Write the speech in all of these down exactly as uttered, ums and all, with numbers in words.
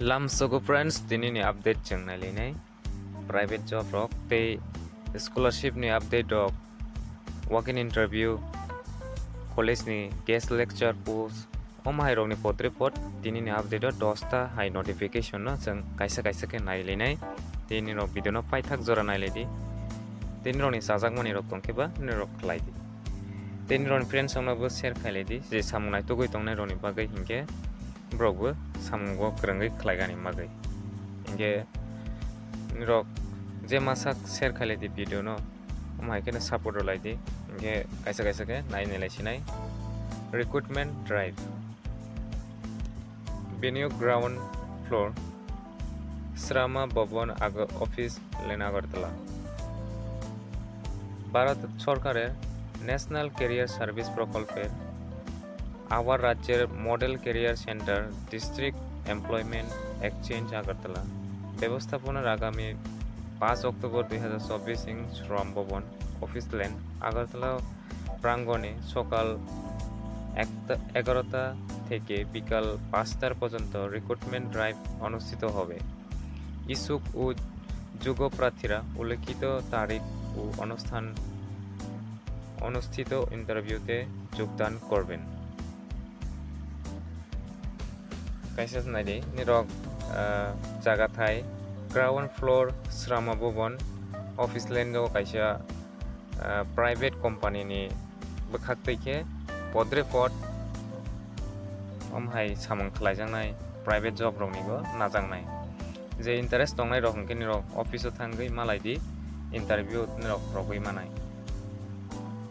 Lamsogo friends, tini ni update chwng nailainai. Private job rok tei scholarship ni update rok, walk-in interview, college ni guest lecture post, omo hai rok ni podre pod tini ni update o dos ta hai notification no chwng kaisa kaisa khe nailainai. Tei nirok video no paithak jora nailaidi. Tei nirok ni chajakmani rok tongkhe ba nirok khlaidi. Tei nirok ni friends rok no bo share khailaidi, je samung naitugwi tongnai rok ni bagwi hinkhe borok bo samung bo kwrwngwi khlaigani bagwi. Hinkhe nirok je masak share khailaidi video no, omo hai kheno support rwlaidi. Hinkhe kaisa kaisa khe nai nailai sinai. Recruitment drive. Venue ground floor, Shrama Bhavan Ag-, office, Lane Agartala. Bharat সরকারের national career service প্রকল্পের আওয়ার রাজ্যের model career centre, district employment exchange Agartala ব্যবস্থাপনার আগামী পাঁচ অক্টোবর দুই হাজার চব্বিশ ইং শ্রম ভবন, অফিস লেন, আগরতলা প্রাঙ্গণে সকাল একটা, এগারোটা থেকে বিকাল পাঁচটার পর্যন্ত রিক্রুটমেন্ট ড্রাইভ অনুষ্ঠিত হবে। ইচ্ছুক ও যোগ্য প্রার্থীরা উল্লেখিত তারিখ ও অনুষ্ঠান অনুষ্ঠিত ইন্টারভিউতে যোগদান করবেন। Kaisa naidi, nirok, ah, jaga thai ground floor Shrama Bhavan office line o kaisa, ah, private company ni bwkhak twi khe podre pod om hai samung khlaijaknai private job rok ni bo najaknai. Je interest tongnai rok hwnkhe nirok office o thangwi malai di, interview nirok rogwi manai.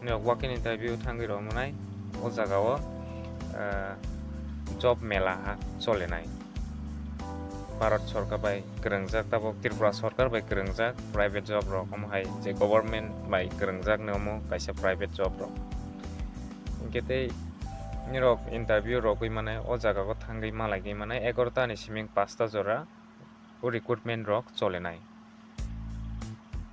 Nirok walk-in interview thangwi rok manai, o jaga o, ah, job mela ha cholenai. Bharat sorkar bai kwrwngjak, tabok Tripura sorkar bai kwrwngjak private job rok, omo hai je government bai kwrwngjak ni omo kaisa private job rok. Hinkhe tei nirok interview rogwi manai, o jaga o thangwi malaigwi manai, egaroh ta ni siming pasta jora o recruitment rok cholenai.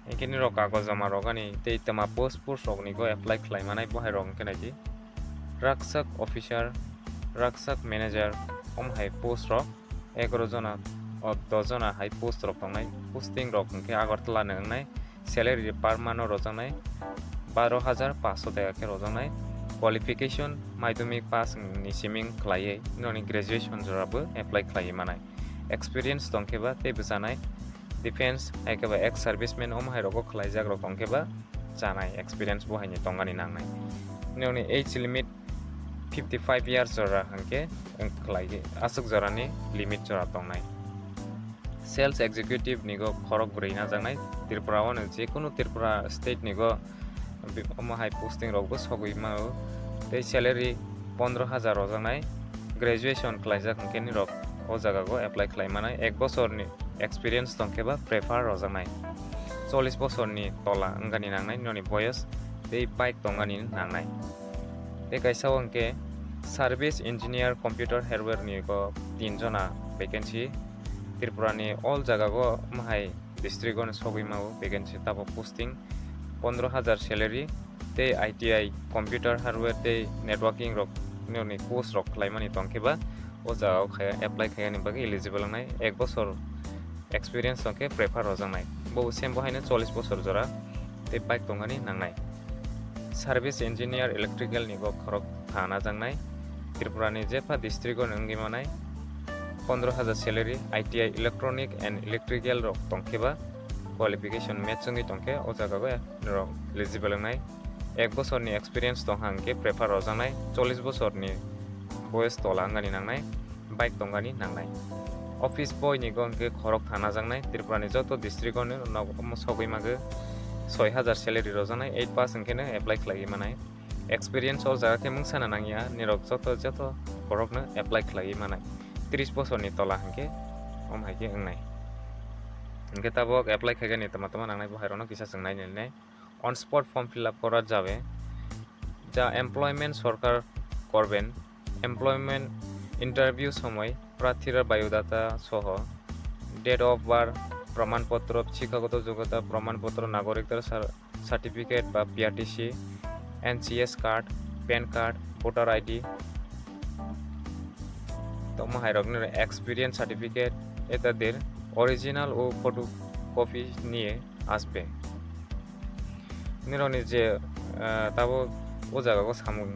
Hinkhe nirok kagoz joma rogani tei twma post post rokni go apply khlai manai, bo hai rok hinkhe naidi, raksak officer, raksak manager, om hai post rok egaroh jona, o dos jona hai post rok tongnai. Posting rok hinkhe Agartala ni wngnai, salary per month o rojaknai baro hajar paanch sho taka khe rojaknai. Qualification madhyamik pass ni siming khlaiwi nini graduation jora bo apply khlaiwi manai. Experience tongkhe ba tei bwchanai. Defense, hai khe ba ex serviceman, omo hai rogo khlaijak rok tong khe ba chanai, experience bo hai ni tongani nangnai. Nini age limit fifty five years jora hwnkhe wng khlai khe aswk jora ni limit jora tongnai. Sales executive ni go khorok bwrwi najaknai, Tripura o no je kunu Tripura state ni go omo hai posting rok bo sogwi mano. Tei salary pondro hajar rojaknai, graduation khlaijak hwnkhe nirok o jaga go apply khlai manai, ek bosor ni experience tongkhe ba prefer rojaknai. Chollish bosor ni tola wngani nangnai nini boyos, tei bike tongani nangnai. Tei kaisa o hwnkhe service engineer computer hardware ni go tin jona vacancy. Tripura ni all jaga go omo hai district o no sogwi mano vacancy, tabok posting pondro hajar salary tei I T I computer hardware tei networking rok nini course rok khlaimani tongkhe ba o jaga o khai apply khaiyani bagwi eligible wngnai, ek bosor experience tongkhe prefer rojaknai. Bo same bo haino chollish bosor jora tei bike tongani nangnai. Service engineer electrical ni bo khorok thanajaknai. Tripura ni jepha district o wngwi manai pondro hajar salary, I T I electronic and electrical rok tongkhe ba qualification match wngwi tongkhe o jaga o rok eligible wngnai. Ek bosor ni experience tong hang khe prefer rojaknai, chollish bosor ni boyos tola wngani nangnai, bike tongani nangnai. Office boy ni go hwnkhe khorok thanajaknai, Tripura ni joto district o no sogwi magwi soi hajar salary rojaknai, eight pass hwnkhe no apply khlaiwi manai. Experience o jaga khe mungsa na nangya, nirok joto joto borok no apply khlaiwi manai. Tris bosor ni tola hwnkhe om hai khe wngnai. Hwnkhe tabok apply khaigani tama tama nangnai bo hai rok no kisa chwng nai nai nai. On spot form fill up করা যাবে। যা এমপ্লয়মেন্ট সরকার করবেন। Employment interview সময় প্রার্থীরা বায়োডাটা সহ date of birth প্রমাণপত্র, শিক্ষাগত যোগ্যতা প্রমাণপত্র, নাগরিকতার সার-, সার্টিফিকেট বা P R T C, N C S card, PAN card, voter I D, Omo hai rok nini experience certificate eta der original o photocopy niye asbe. Nirokni je, ah, tabuk o jaga o samung,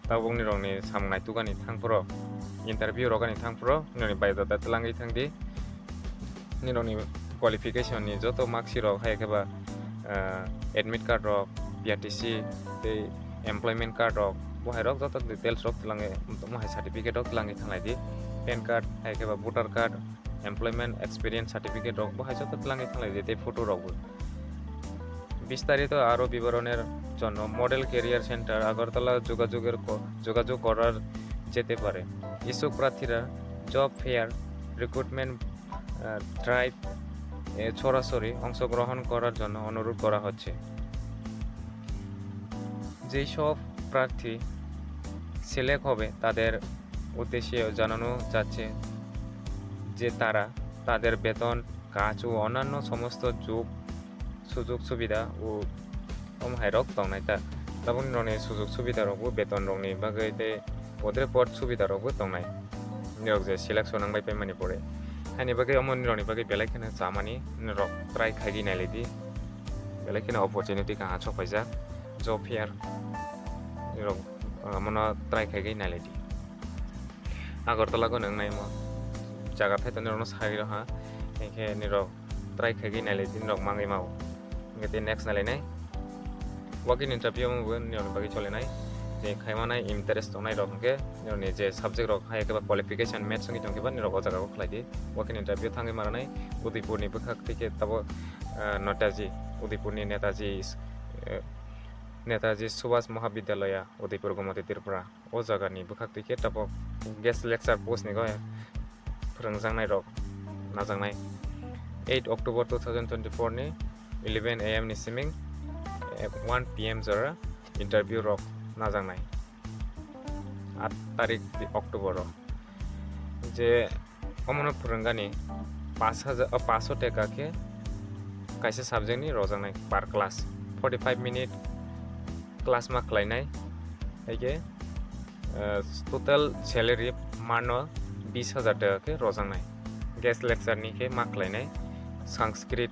tabuk nirokni samung naitukani thangphuru, interview rokani thangphuru nirokni biodata twlangwi thangdi. Nirokni qualification ni joto marksheet rok hai khe ba, ah, admit card rok, P R T C tei employment card rok, bo hai rok joto details rok twlangwi, omo hai certificate rok twlangwi thanglai di. Pan card hai khe ba voter card, employment experience certificate rok bo hai joto twlangwi thanglai di tei photo rok bo. বিস্তারিত আরও বিবরণের জন্য model career centre Agartala যোগাযোগের ক-, যোগাযোগ করার যেতে পারে। ইচ্ছুক প্রার্থীরা জব ফেয়ার, রিক্রুটমেন্ট, আহ, ড্রাইভ, এ, সরাসরি অংশগ্রহণ করার জন্য অনুরোধ করা হচ্ছে। যেই সব প্রার্থী সিলেক্ট হবে, তাদের উদ্দেশ্যে জানানো যাচ্ছে যে তারা তাদের বেতন, কাজ ও অন্যান্য সমস্ত যোগ সুযোগ সুবিধা ও omo hai rok tongnai ta. Tabuk nini rokni sujog subida rok bo, beton rokni bagwi tei podre pod subida rok bo tongnai. Nini rok je selection nang bai paimani pore, haini bagwi omo nini rokni bagwi belai kheno chamani, nini rok try khaigwi nailai di. Belai kheno opportunity kaham sok paijak, job fair. Nini rok, ah, omono try khaigwi nailai di. Agartala go nang nai omo jaga thai to nini rokno sai rw ha, hinkhe nini rok try khaigwi nailai di, nini rok mangwi mao. Hinkhe tei next nailainai. Walk-in interview omo bo nini rokni bagwi cholinai. Je khaimanai interest tongnai rok hinkhe nini rokni je subject rok hai khe ba qualification match wngwi tongkhe ba nini rok o jaga o khlai di. Walk-in interview thangwi mananai Udaipur ni bwkhak twi khe tabo, ah, Netaji, Udaipur ni Netaji is-, eh, Netaji Subhas Mahavidyalaya, Udaipur, Gomati Tripura. O jagani bwkhak twi khe tabuk guest lecture post ni go phwrwngjaknai rok najaknai. Eight October two thousand twenty-four ni eleven A M ni siming, eh, one P M jora interview rok najaknai. Aat tarik October o. Je omono phwrwngani pash hajar, o, pash sho teka khe kaisa subject ni rojaknai per class, forty five minute class ma khlainai, hai khe, eh, total salary mano bish hajar teka khe rojaknai. Guest lecture ni khe ma khlainai, Sanskrit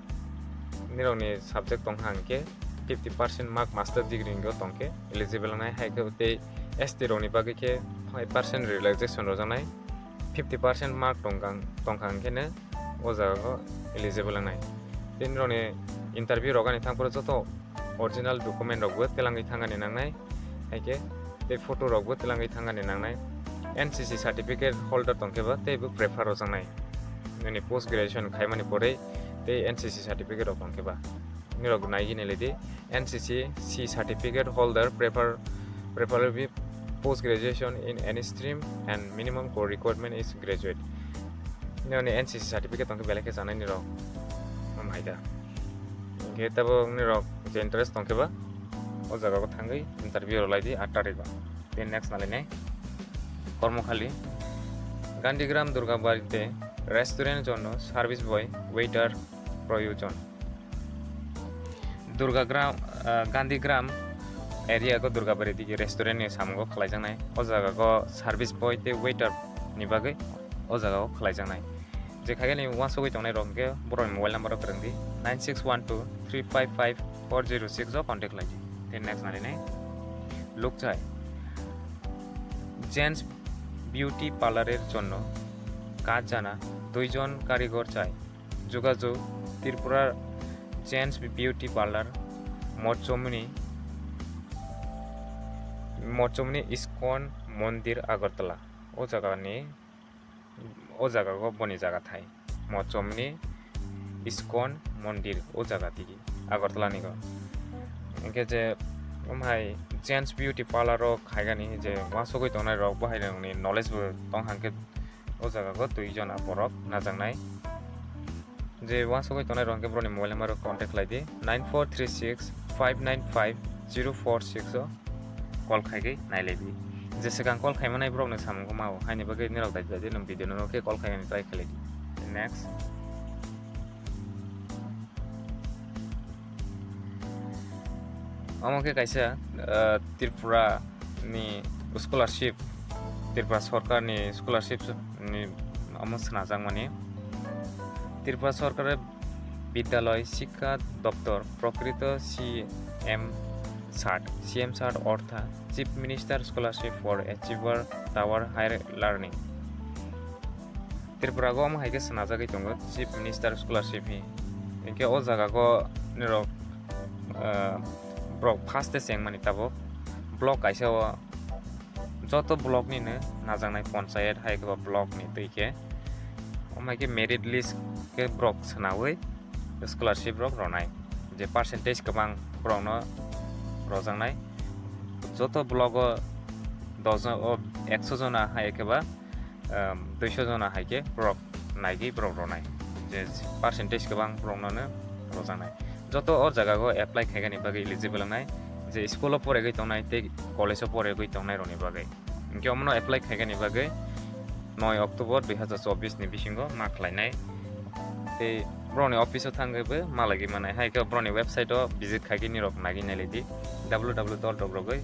nirokni subject tongkha hwnkhe fifty percent mark master degree ni tongkhe eligible wngnai, hai khe tei S T rokni bagwi khe five percent relaxation rojaknai. Fifty percent mark tongkha, tongkha hwnkhe no o jaga o eligible wngnai. Tei nini rokni interview rok ani thangphuru joto original document rok bo twlangwi thangani nangnai, hai khe tei photo rok bo twlangwi thangani nangnai. N C C certificate holder tongkhe ba tei bo prefer rojaknai. Nini post graduation khaimani pore tei N C C certificate rok tongkhe ba. Nirok naigwi nailai di, N C C C certificate holder prefer, preferably post graduation in any stream and minimum core requirement is graduate. Nirokni N C C certificate tongkhe belai khe chanai nirok. Omo hai da. Hinkhe tabuk nirok je interest tongkhe ba o jaga o thangwi interview rwlai di aat tarik o. Tei next nalainai. Kormokhali, Gandhigram Durgabari te restaurant jonno service boy, waiter proyojon. Durgagram, ah, Gandhigram area go Durgabari digi restaurant ni samungo khlaijaknai. O jaga go service boy tei waiter ni bagwi o jaga o khlaijaknai. Je khaikhe ni uansugwi tongnai rok hwnkhe borokni mobile number o kwrwng di, nine six one two three five five four zero six o contact khlai di. Tei next narinai lukchai. Gents beauty parlour er jonno kaj jana dui jon karigor chai. Jogajog Tripura Gents Beauty Parlour, Mochomuni, Mochomuni Iskon Mondir Agartala. O jagani, o jaga go boni jaga thai. Mochomuni Iskon Mondir o jaga tigi Agartala ni go. Hinkhe je omo hai Gents Beauty Parlour o khaigani je uansugwi tongnai rok bo hai rokni knowledge bo tong hangkhe o jaga go dui jona borok najaknai. Je uansugwi tongnai rok hwnkhe borokni mobile number o contact khlai di, nine four three six five nine five zero four six o call khaigwi nailai di. Je swkang call khaimanai borokni samung ma o, haini bagwi nirok dai dai di, nwng video no khe call khaimani try khlai di. Next. Omo khe kaisa, ah, Tripura ni scholarship, Tripura sorkar ni scholarship ni omo swnajak mani. Tripura Sorkar Bidyalay Shikkha Doptor Prokrito C M sat, C M sat ortha Chief Minister Scholarship for Achiever Tower Higher Learning. Tripura go omo hai khe swnajagwi tongo Chief Minister Scholarship hi. Hinkhe o jaga go nirok, ah, borok first e chengmani tabuk block kaisa o joto block ni no najaknai ponchayat hai khe ba block ni twi khe. Omo hai khe merit list khe borok swnawi scholarship rok ronai. Je percentage kwbang borok no rojaknai. Joto block o dos jon, o ekso jona hai khe ba, um, duiso jona hai khe borok naigwi borok ronai. Je percentage kwbang borok no no rojaknai. Joto o jaga go apply khaigani bagwi eligible wngnai. Je school o poregwi tongnai tei college o poregwi tongnai rokni bagwi. Hinkhe omono apply khaigani bagwi noi October dui hazar chobbish ni bisingo ma khlainai. Tei borokni office o thangwi bo ma lagwi manai. Hai khe borokni website o visit khaigwi nirok nagwi nailai di, W W W dot rogwi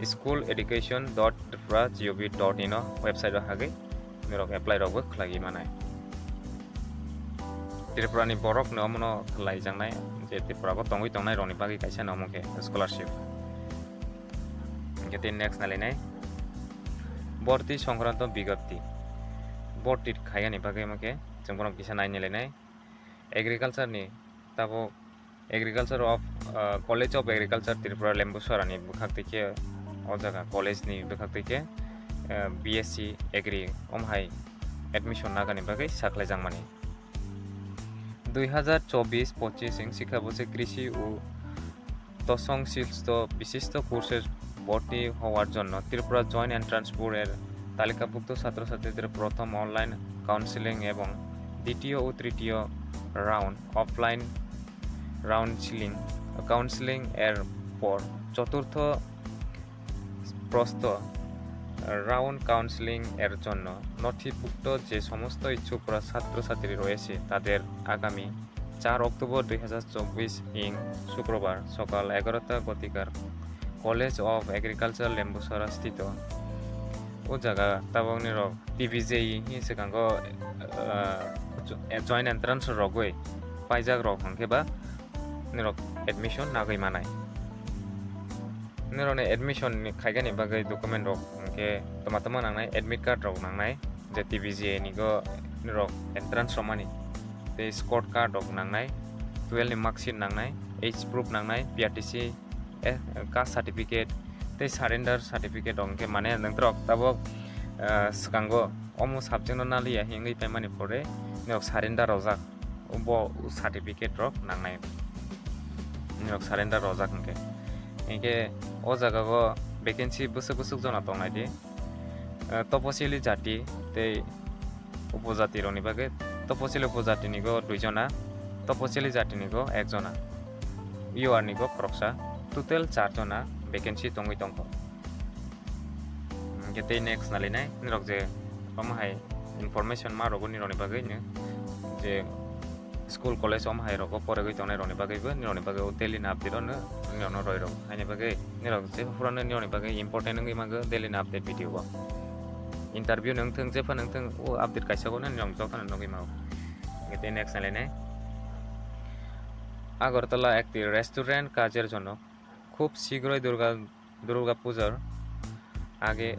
school education dot tripura dot gov dot in o website o hagwi nirok apply rok bo khlaiwi manai. Tripura ni borok no omono khlaijaknai je Tripura o tongwi tongnai rokni bagwi kaisa no omo khe scholarship. Hinkhe tei next nailainai borti songkranto bigopti. Borti khaigani bagwi omo khe chwng bono kisa nai nailainai. Agriculture ni tabuk Agriculture of, uh, College of Agriculture Tripura Lembuswara ni bwkhak twi khe o jaga college ni bwkhak twi khe, uh, B S C Agri omo hai admission nagani bagwi sakhlaijakmani. Dui hazar chobbish pochish wng শিক্ষাবর্ষে কৃষি ও তৎসংশ্লিষ্ট বিশিষ্ট কোর্সে ভর্তি হওয়ার জন্য Tripura joint entrance বোর্ডের তালিকাভুক্ত ছাত্রছাত্রীদের প্রথম অনলাইন কাউন্সেলিং এবং দ্বিতীয় ও তৃতীয় round offline round ceiling counselling এর পর চতুর্থ প্রস্ত রাউন্ড কাউন্সেলিং এর জন্য নথিভুক্ত যে সমস্ত ইচ্ছুক প্রা-, ছাত্রছাত্রী রয়েছে, তাদের আগামী চার অক্টোবর দুই হাজার চব্বিশ ইং শুক্রবার সকাল এগারোটা ঘটিকার কলেজ অফ এগ্রিকালচার লেম্বুসরা স্থিত o jaga tabok nirok T B J hi swkango, ah, joint entrance rogwi paijak rok hwnkhe ba nirok admission nagwi manai. Nirokni admission ni khaigani bagwi document rok hwnkhe tama tama nangnai, admit card rok nangnai, je T B J ni go nirok entrance romani, tei scored card rok nangnai, twelve ni mark sheet nangnai, age proof nangnai, P R T C, eh, caste certificate, tei surrender certificate rok hwnkhe mane nangtrok tabok, ah, swkango omo subject no naliya hingwi paimani pore nirok surrender rojak. Bo certificate rok nangnai, nirok surrender rojak hwnkhe. Hinkhe o jaga o vacancy bwswk bwswk jona tongnai di, eh, toposili jati tei upojati rokni bagwi, toposili upojati ni go dui jona, toposili jati ni go ek jona, U R ni go khoroksa, total char jona vacancy tongwi tongkho. Hinkhe tei next nalignai nirok je omo hai information ma rogo nirokni bagwi no je school college omo hai rogo poregwi tongnai rokni bagwi bo nirokni bagwi o daily ni update o no nirokno roi rogo. Haini bagwi nirok je phurano nirokni bagwi important wngwi mago daily ni update video o. Interview nung thung, jepha nung thung, o update kaisa o no nirok jotono nugwi mago. Hinkhe tei next nalignai. Agartala একটি রেস্টুরেন্ট কাজের জন্য খুব শীঘ্রই দুর্গা দুর্গা পূজার আগে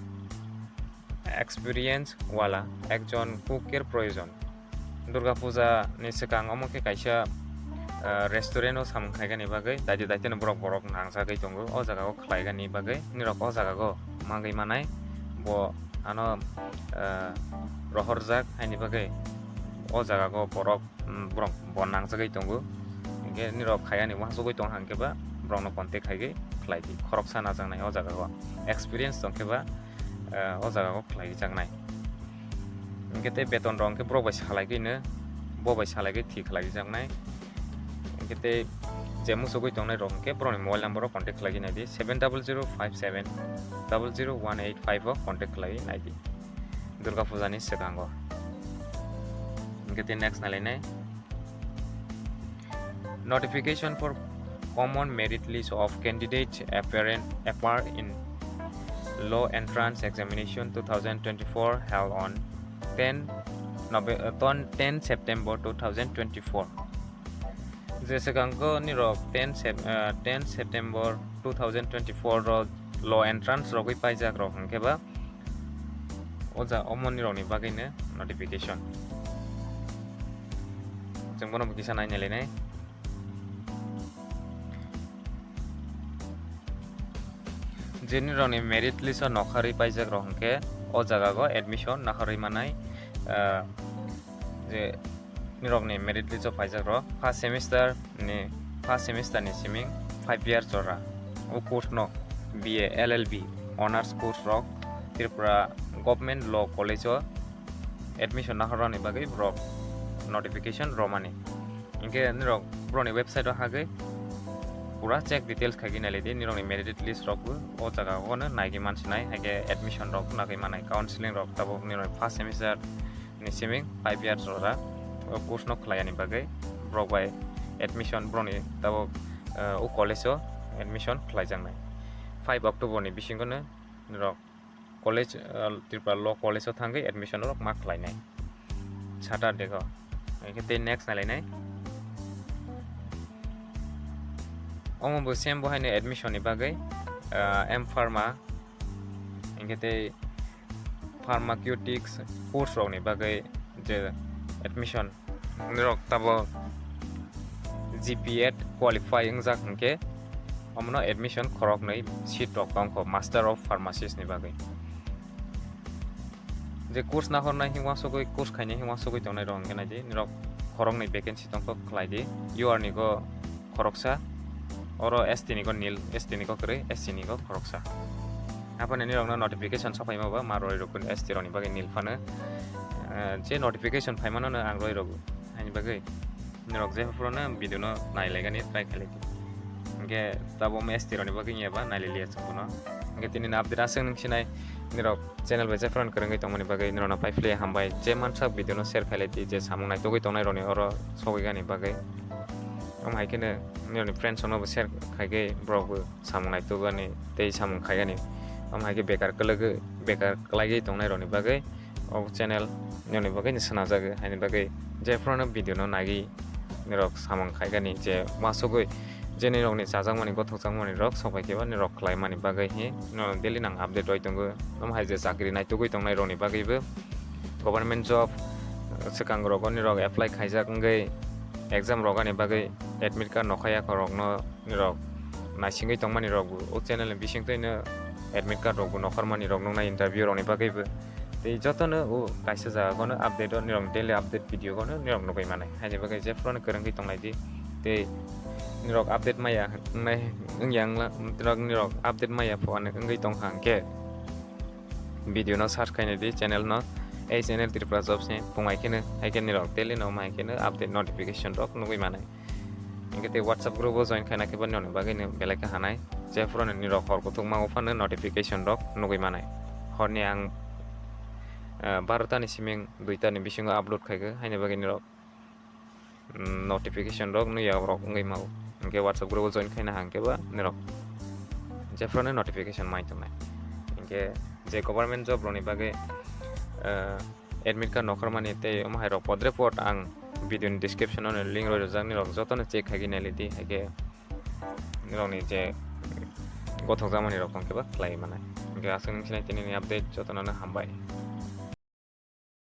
এক্সপিরিয়েন্স ওয়ালা একজন কুকের প্রয়োজন। Durga puja ni swkang omo khe kaisa, ah, restaurant o samung khaigani bagwi daidi daitino borok borok nangjagwi tongo. O jaga o khlaigani bagwi nirok o jaga o mangwi manai bo ano, ah, rohorjak haini bagwi o jaga o borok, mm, borok bo nangjagwi tongo. Hinkhe nirok khaigani uansugwi tong hang khe ba borokno contact khaigwi khlai di. Khoroksa najaknai o jaga o experience tong khe ba, eh, o jaga o khlai jaknai. Hinkhe tei beton rok hinkhe borok bai salaigwi no, bo bai salaigwi thik khlai jaknai. Hinkhe tei je muchugwi tongnai rok hinkhe borokni mobile number o contact khlai nai di, seven double zero five seven double zero one eight five o contact khlai nai di. Durga puja ni swkango. Hinkhe tei next nalainai. Notification for common merit list of candidates apparent, appear in Law Entrance Examination two thousand twenty-four held on ten Nove-, uh, ton-, ten September two thousand twenty-four. Je swkangko nirok ten Sep-, uh, ten September two thousand twenty-four ro lo entrance rogwi paijak rok hwnkhe ba o ja omo nirokni bagwino notification. Chwng bono bo kisa nainai lainai. Je nirokni merit list o nokharwi paijak rok hwnkhe o jaga o admission nokharwi manai, ah, je nirokni merit list o paijak rok first semester ni, first semester ni siming five year jora o course no B A L L B honors course rok Tripura Government Law College o admission nokharnani bagwi borok notification romani. Hinkhe nirok borokni website o hagwi pura check details khaigwi nailai di, nirokni merit list rokbo o jaga o no naigwi mansinai, haikhe admission rok nagwi manai, counseling rok tabuk nirok first semester ni siming five years rok o course no khlaiyani bagwi borok bai admission borokni tabuk, eh, o college o admission khlaijaknai five October ni bisingo no nirok college, ah, Tripura Law College o thangwi admission rok ma khlainai Saturday o. Hinkhe tei next nailainai. Omo bo same bo haino admission ni bagwi, ah, M Pharma, hinkhe tei pharmaceutics course rok ni bagwi je admission nirok tabo G P E qualify wngjak hinkhe omono admission khoroknwi seat rok tongkho Master of Pharmacist ni bagwi. Je course nahornai hwnwi uansugwi, course khainai hwnwi uansugwi tongnai rok hinkhe naidi, nirok khoroknwi vacancy tongkho khlaidi. U R ni go khoroksa, oro S T ni go nil, S T ni go kwrwi, S C ni go khoroksa. Aphano nirokno notification sokphaima ba ma roi rok S T rokni bagwi nil phano, eh, je notification phaimano no ang roi rok haini bagwi nirok je phuru no video no nailaigani try khailai di. Hinkhe tabuk omo S T rokni bagwi wngya ba naililiya chwng bono. Hinkhe tini ni update aswk nung sinai nirok channel bai je phuru kwrwngwi tongmani bagwi nirokno paiphlaiya hambai. Je mansak video no share khailai di, je samung naitugwi tongnai rokni oro sogwi gani bagwi. Omo hai kheno nirokni friends rokno bo share khaigwi borok bo samung naitugani tei samung khaigani. Omo hai khe bekar kwlwgwi, bekar kwlaigwi tongnai rokni bagwi o channel nirokni bagwi no swnamjago, haini bagwi je phuru no video no naiwi nirok samung khaigani je uansugwi je nirokni chajakmani gothokjakmani rok sok bai khe ba nirok khlaimani bagwi hi no daily nang update roi tongo. Omo hai je chakri naitugwi tongnai rokni bagwi bo government job swkang rogo nirok apply khaijak wngwi exam rogani bagwi admit card nokhaya rokno nirok naisingwi tongmani rok bo o channel ni bisingtwi no admit card rok bo nokhormani rok nuknai interview rokni bagwi bo. Tei jotono o kaisa jaga kono update o nirok daily update video kono nirok nugwi manai. Haini bagwi je phuru no kwrwngwi tonglai di. Tei nirok update maya wngnai wngya wngla, nirok, nirok update maya pho ano wngwi tongkha hwnkhe video no search khaina di channel no. Ei channel Tripura Jobs ni pung hai kheno hai khe nirok daily no mai kheno update notification rok nugwi manai. Hinkhe tei WhatsApp group o join khaina khe bo nirokni bagwi no belai khe hanai. Je phuru no nirok hor kuthukma o phano notification rok nugwi manai. Horni ang, eh, barota ni siming duita ni bisingo upload khaigo, haini bagwi nirok, mm, notification rok nukya rok wngwi mao. Hinkhe WhatsApp group o join khaina hang khe ba nirok je phuru no notification mai tongnai. Hinkhe je government job rokni bagwi, eh, admit card nokhormani tei omo hai rok podre pod ang video ni description o link roi rwjak, nirok jotono check khaigwi nailai di, hai khe nirokni je gothokjakmani rok tong khe ba khlai manai. Hinkhe aswk nung sinai tini ni update jotono no hambai.